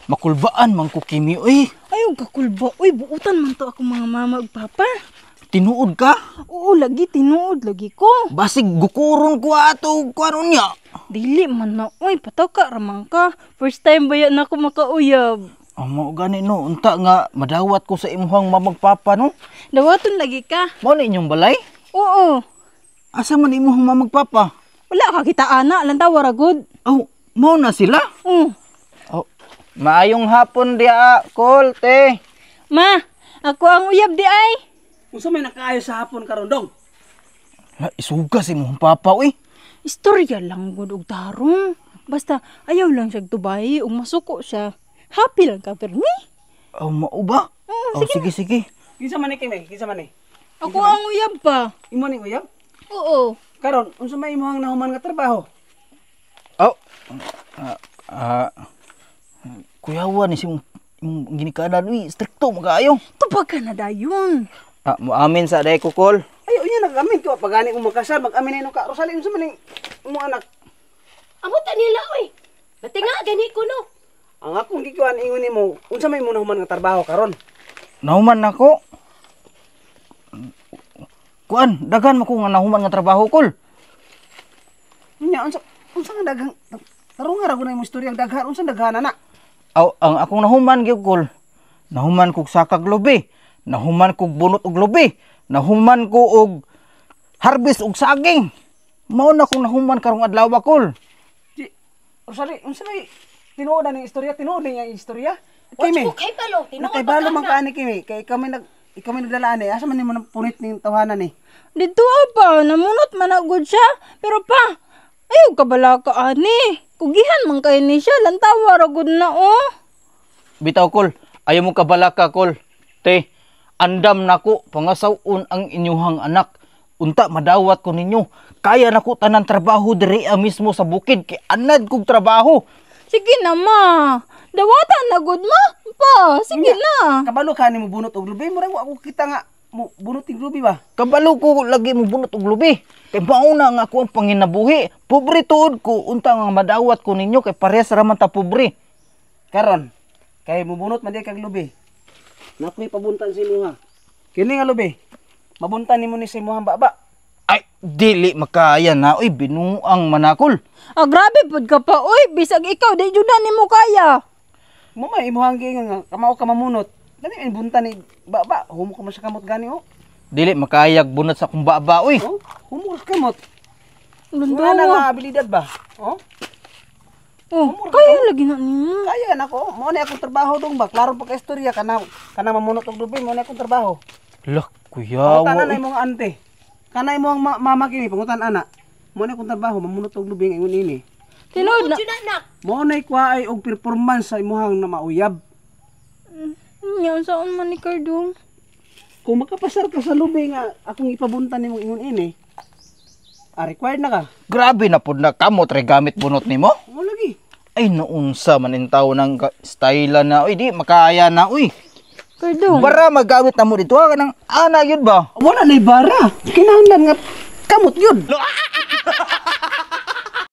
Makulbaan man ko Kimi oy. Ayaw kakulba. Uy, buutan man to ako mga mama ug papa. Tinuod ka? Oo, lagi tinuod lagi ko. Basig gukuron ko ato kuan niya. Dili man na, uy, pataw ka ramang ka. First time ba yan ako makauyab? Amo gani no, unta nga madawat ko sa imuhang mamagpapa no. Dawaton lagi ka. Mao na inyong balay? Oo. Asa man imuhang mamagpapa? Wala ka kita ana, lantawa ra gud. Oh, mao na sila? Oh. Oh, maayong hapon diya, kol, te. Ma, ako ang uyab di ay. Unsa may nakaayo sa hapon karon dong? La, isuga si imong papa uy. Istorya lang gud og tarong. Basta ayaw lang siya tubay ug masuko siya. Happy lang ka permi. Oh, mao ba? Oo, Oh, sige, sige. Kinsa man ni Kimi? Kinsa man ni? Ako ang uyab pa. Imo ning uyab? Oo. Karon unsa may imong nahuman nga trabaho? Oh. Ah, ah, kuyawa ni si imong imong ginikanan uy, strikto magaayo. Tubag ka na dayon. Ah, moamin sa day ko kol. Ay, unya nag-amin ko pagani mo magkasal, mag-amin ka. Rosalie, unsa man ning imong anak? Amo ta nila oy. Batinga gani ko no. Ang akong gikuan ingon nimo, unsa may imong nahuman nga trabaho karon? Nahuman nako. Kuan, daghan man ko nga nahuman nga trabaho kol. Unya unsa unsa nga daghang tarunga ra ko na imong istorya ang daghan, unsa daghan na? Aw, ang akong nahuman gyud kol. Nahuman kog sakag lubi, nahuman kog bunot og lubi, nahuman ko og harvest og saging. Mao na kong nahuman karong adlaw kol. Di, Rosalie, unsa may tinuod na ning istorya, tinuod ni ang istorya? Wa Kimi, ko kay palo, tinuod nakaibalo pa man ka ani Kimi, kay kami nag ikaw may nagdala ani, asa man nimo nang punit ning tawanan ni? Dito pa, namunot man na gud siya. Pero pa, ayaw ka bala ka ani. Kugihan man kay ni siya, lantawa ra gud na oh. Bitaw kol, ayaw mo kabalaka kol. Te, andam nako pangasawon ang inyuhang anak. Unta madawat ko ninyo. Kaya nako tanan trabaho diri mismo sa bukid kay anad kog trabaho. Sige na ma. Dawatan na gud ma. Pa, sige na. Kabalo ka ni mo bunot og lubi, murag wa ako kita nga mo bunot og lubi ba? Kabalo ko lagi mo bunot og lubi. Kay mauna nga ako ang panginabuhi. Pobre tuod ko unta nga madawat ko ninyo kay parehas ra man ta pobre. Karon, kay mubunot man di kag lubi. Nakoy pabuntan sa imuha. Kini nga lubi, mabuntan nimo ni sa imuhang baba. Ay, dili makaya na oy, binuang manakol. Ah, grabe pud ka pa oy, bisag ikaw di jud na nimo kaya. Mo may imuhang giingon nga kamao ka mamunot. Dali ay buntan ni baba, humo ka man sa kamot gani oh. Dili makayag bunot sa akong baba oy. Oh, humo ka sa kamot. Wala na Lantawa. nga abilidad ba? Oh, Oh, kaya lagi na nimo. kaya na ko. Mo na akong trabaho dong ba? Klaro pa ka istorya kana kana mamunot og lubi, mo na akong trabaho. Lah, kuyawa. Pangutan na Oy. imong ante. Kana imong mama kini pangutan ana. Mo na akong trabaho mamunot og lubi ingon ini. Tinuod na. Jud na nak. Mo na kuha ay og performance sa imuhang na mauyab. Nya unsaon man ni Cardong? Kung makapasar ka sa lubi nga akong ipabuntan nimong ingon ini, ah, required na ka. Grabe na pud na kamot re gamit bunot nimo. Mo lagi. Ay naunsa man intaw ng style na oy, di makaya na oy. Cardong. Bara magamit na mo dito ka nang ana yun ba? Wala na bara. Kinahanglan nga kamot yun.